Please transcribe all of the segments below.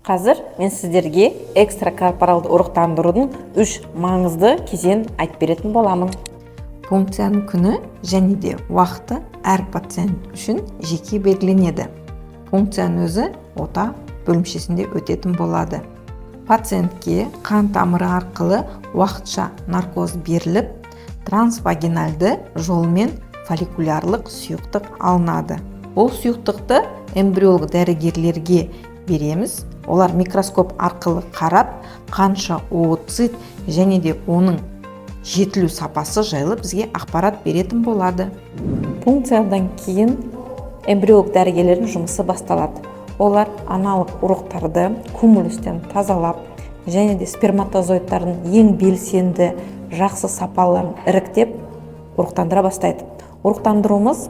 Қазір мен сіздерге экстракорпоралды ұрықтандырудың үш маңызды кезеңін айтып беретін боламын. Пункцияның күні және де уақыты әр пациент үшін жеке белгіленеді. Пункцияның өзі ота бөлімшесінде өтетін болады. Пациентке қан тамыры арқылы уақытша наркоз беріліп, трансвагинальды жолмен фолликулярлық сұйықтық алынады. Ол сұйықтықты эмбриолог дәрігерлерге береміз. Олар микроскоп арқылы қарап, қанша ооцит және де оның жетілу сапасы жайлы бізге ақпарат беретін болады. Пункциядан кейін эмбриолог дәрігерлердің жұмысы басталады. Олар аналық ұрықтарды кумулюстен тазалап және де сперматозоидтардың ең белсенді, жақсы сапаларын іріктеп, ұрықтандыра бастайды. Ұрықтандыруымыз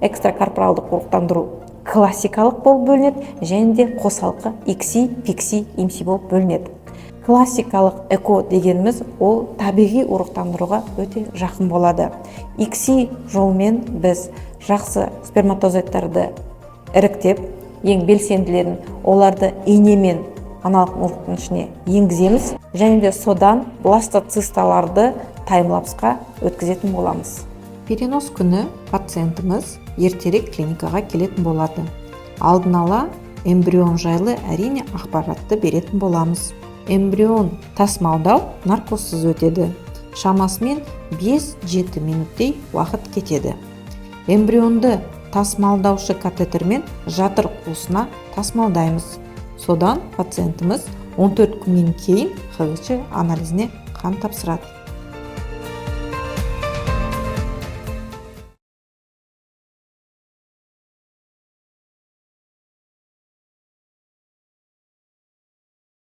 экстракорпоралдық ұрықтандыру классикалық болып бөлінеді және де қосалқы ИКСИ, ПИКСИ, ИМСИ болып бөлінеді. Классикалық ЭКО дегеніміз ол табиғи ұрықтандыруға өте жақын болады. ИКСИ жолмен біз жақсы сперматозоидтарды іріктеп, ең белсенділерін, оларды инемен аналық ұрықтың ішіне енгіземіз және де содан бластоцисталарды таймлапсқа өткізетін боламыз. Перенос күні пациентіміз ертерек клиникаға келетін болады. Алдын ала эмбрион жайлы, әрине, ақпаратты беретін боламыз. Эмбрион тасымалдау наркозсыз өтеді, шамасымен 5-7 минуттей уақыт кетеді. Эмбрионды тасымалдаушы катетермен жатыр қуысына тасымалдаймыз. Содан пациентіміз 14 күннен кейін ХГЧ анализіне қан тапсырады.